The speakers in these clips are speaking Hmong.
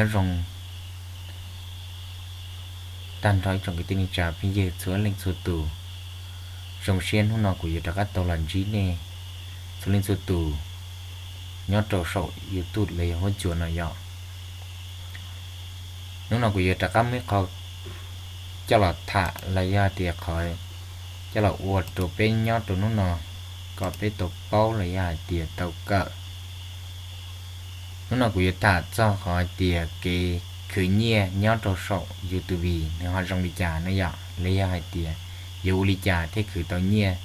Nyob zoo tag nrho ib tsoom kwv tij neej tsa phooj ywg txhua leej txhua tus. Zoo siab hnub no kuv yuav rov qab tau los ntsib nej txhua leej txhua tus nyob rau saum YouTube los yog huab cua no yom. Hnub no kuv yuav rov qab muaj ib qho coj los tham los yog hais tias qhov coj los ua rau peb nyob rau hnub no kom peb tau paub los yog hais tias tau kawm. Hnub no kuv yuav tham txog qhov hais tias kev khwv nyiaj nyob rau saum YouTube nws ho zoo li cas na yom, los yog hais tias yuav ua li cas thiaj khwv tau nyiaj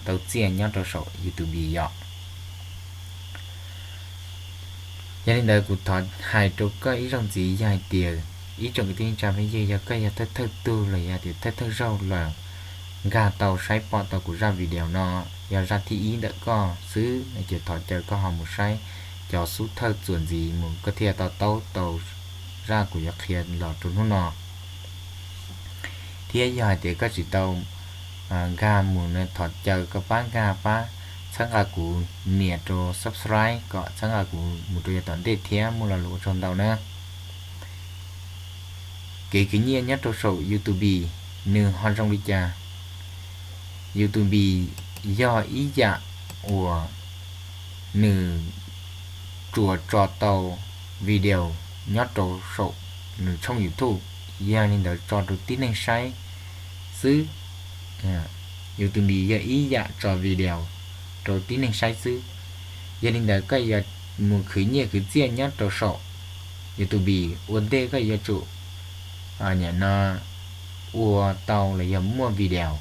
tau txiaj nyob rau saum YouTube yom. Yog li ntawd kuv thov hais rau koj ib zaug ntxiv, yog hais tias ib tsoom kwv tij neej tsa phooj ywg, yog koj yog thawj thawj tug los yog tias thawj thawj zaug los nkag tau saib pom tau kuv zaj video no, yog zaj thib ib ntawm koj xwb no ces thov caw koj ho mus saib cov xub thawj txuas ntxiv mus koj thiaj to taub tau zaj kuv yuav qhia los rau hnub no. Thiab yog hais tias koj tsis tau nkag mus no thov caw koj pab nkag pab txhawb nqa kuv nias rau subscribe kom txhawb nqa kuv mus rau yav tom ntej thiab muaj lo lus ua tsaug ntau na. Kev khwv nyiaj nyob rau saum YouTube nws ho zoo li cas? YouTube yog ib yam uas nws tsuas tso tau video nyob rau saum nws tshooj YouTube, yog li ntawd tso rau tib neeg saib xwb. YouTube yog ib yam tso video rau tib neeg saib xwb. Yog li ntawd koj yuav mus khwv nyiaj khwv txiaj nyob rau saum YouTube ua ntej koj yuav tsum nim no ua tau los yog muaj video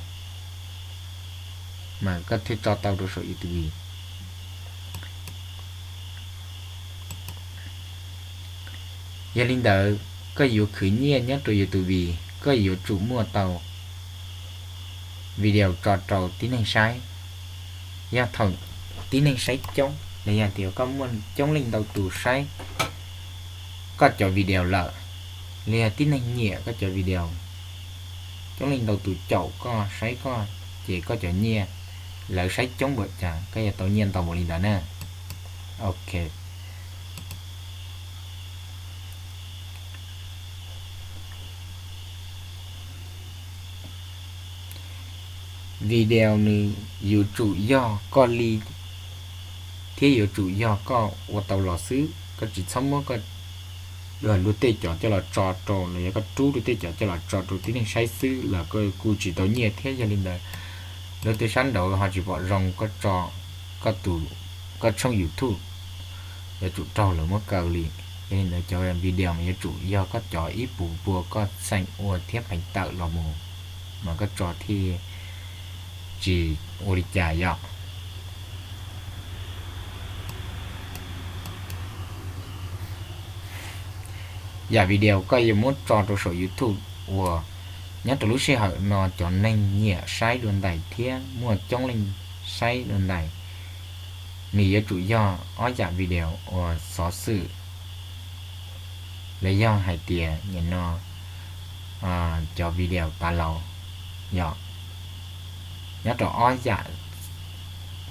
mas koj thiaj tso tau rau saum YouTube. Yog li ntawd koj yuav khwv nyiaj nyob rau YouTube koj yuav tsum muaj tau video tso rau tib neeg saib. Yog thaum tib neeg saib coob los yog tias koj muaj coob leej ntau tus saib koj cov video lawm, los yog tib neeg nyiam koj cov video, coob leej ntau tus caum koj saib koj, ces koj cov nyiaj lawv saib coob npaum cas koj yuav tau nyiaj ntau npaum li ntawd na. Ok. Video nws yuav tsum yog koj li thiab yuav tsum yog koj ua tau los xwb, koj tsis txhob muab koj luag tej cov coj los tso rau los yog koj rub luag tej cov coj los tso rau tib neeg saib xwb los koj kuj tsis tau nyiaj thiab. Yog li ntawd luag tej sab nraud ho tsis pom zoo koj tso koj tus, koj tshooj YouTube yuav tsum raug lawv muab kaw li. Yog li ntawd cov video mas yuav tsum yog koj cov ib puas npua koj xeem ua thiab pheev tawm los mus mas koj tso thiaj tsis ua li cas yom. Yam video koj yuav muab tso rau saum YouTube uas nyob rau lub sij hawm no cov neeg nyiam saib dua ntais thiab muaj coob leej saib dua ntais, nws yuav tsum yog ob yam video uas xov xwm los yog hais tias nim no cov video tav laus yom. Nyob rau ob yam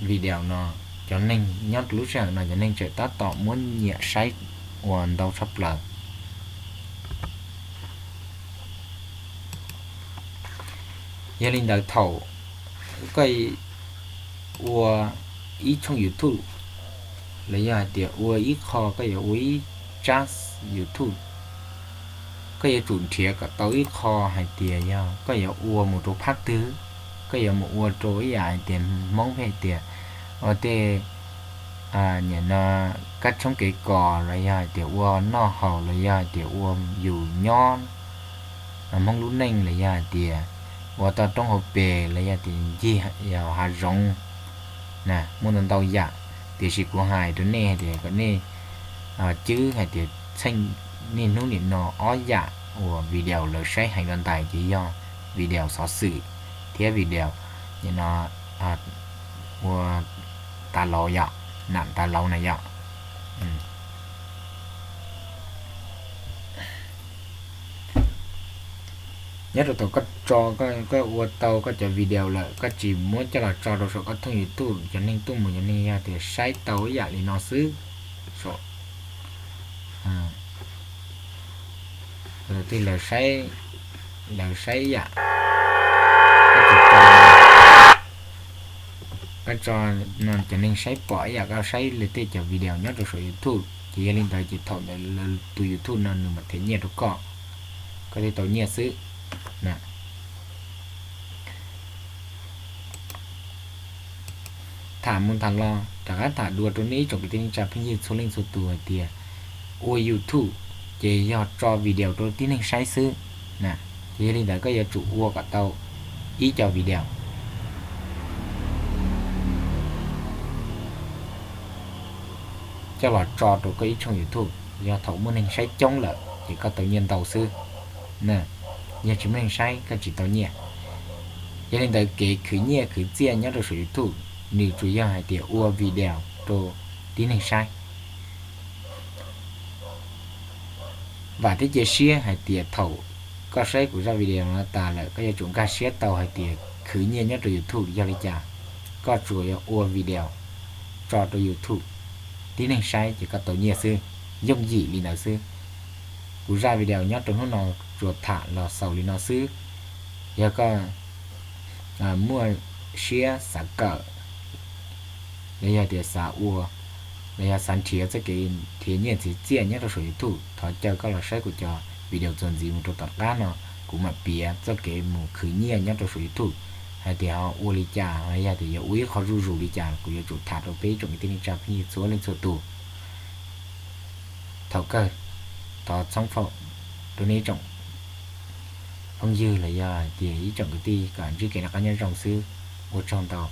video no cov neeg nyob rau lub sij hawm no cov neeg tseem tab tom muab nyiam saib ua ntau tshaj plaws. Yog li ntawd thaum koj ua ib tshooj YouTube los yog hais tias ua ib qho koj yuav ua ib tsab YouTube, koj yuav tsum nrhiav kom tau ib qho hais tias yog koj yuav ua mus rau phab twg, koj yuav mus ua rau ib yam hais tias Hmoob pheej hais tias ua tej nim no kab tshoob kev kos los yog hais tias ua noj haus los yog hais tias ua yus nyob Hmoob lub neej los yog hais tias ua toj roob hauv pes los yog tias ncig hav zoov na, muaj ntau ntau yam. Tiam sis kuv hais rau nej hais tias kom nej cwb hais tias txheej niaj hnub nim no ob yam uas video lawv saib heev dua ntais ces yog video xov xwm thiab video nim no ua tav laus yom, nam tav laus na yom. Nyob rau thaum koj tso, koj ua tau koj cov video lawm koj tsis muab coj los tso rau saum koj thooj YouTube cov neeg tuaj mus cov neeg yog tias saib tau ib yam li no xwb. Tij laug saib, lawv saib ib yam, koj tso no cov neeg saib pom ib yam koj saib lawv tej cov video nyob rau saum YouTube, ces yog li ntawd ces thaum ntawd tus YouTube no nws mam them nyiaj rau koj, koj thiaj tau nyiaj xwb. Tham mus tham los rov qab tham dua rau nej ib tsoom kwv tij neej tsa phooj ywg txhua leej txhua tus hais tias ua YouTube ces yog tso video rau tib neeg saib xwb. Ces yog li ntawd koj yuav tsum ua kom tau ib co video coj los tso rau koj ib tshooj YouTube, yog thaum muaj neeg saib coob lawm ces koj tau nyiaj ntau xwb. Yog tsis muaj neeg saib koj tsis tau nyiaj. Yog li ntawd kev khwv nyiaj khwv txiaj nyob rau saum YouTube nws tsuas yog hais tias ua video rau tib neeg saib. Vam thiab cia siab hais tias thaum koj saib kuv zaj video no tas lawm koj yuav tsum nkag siab tau hais tias khwv nyiaj nyob rau YouTube yog li cas. Koj tsuas yog ua video tso rau YouTube, tib neeg saib ces koj tau nyiaj xwb. Yooj yim li ntawd xwb. Kuv zaj video nyob rau hnub no tsuas tham los xaus li no xwb. Yog koj muaj siab xav kawm los yog tias xav ua los yog xav nrhiav txoj kev nrhiav nyiaj txiv txiaj nyob rau saum YouTube, thov caw koj los saib kuv cov video txuas ntxiv mus rau tom qab no. Kuv mam piav txoj kev mus khwv nyiaj nyob rau saum YouTube hais tias ho ua li cas los yog tias yuav ua ib qho zuj zus li cas, kuv yuav tsum tham rau peb ib tsoom kwv tij neej tsa phooj ywg txhua leej txhua tus. Thaum kawg thov txhob faum rau nej ib tsoom phooj ywg los yog hais tias ib tsoom kwv tij kom ntsib kev noj qab nyob zoo xwb. Ua tsaug ntau.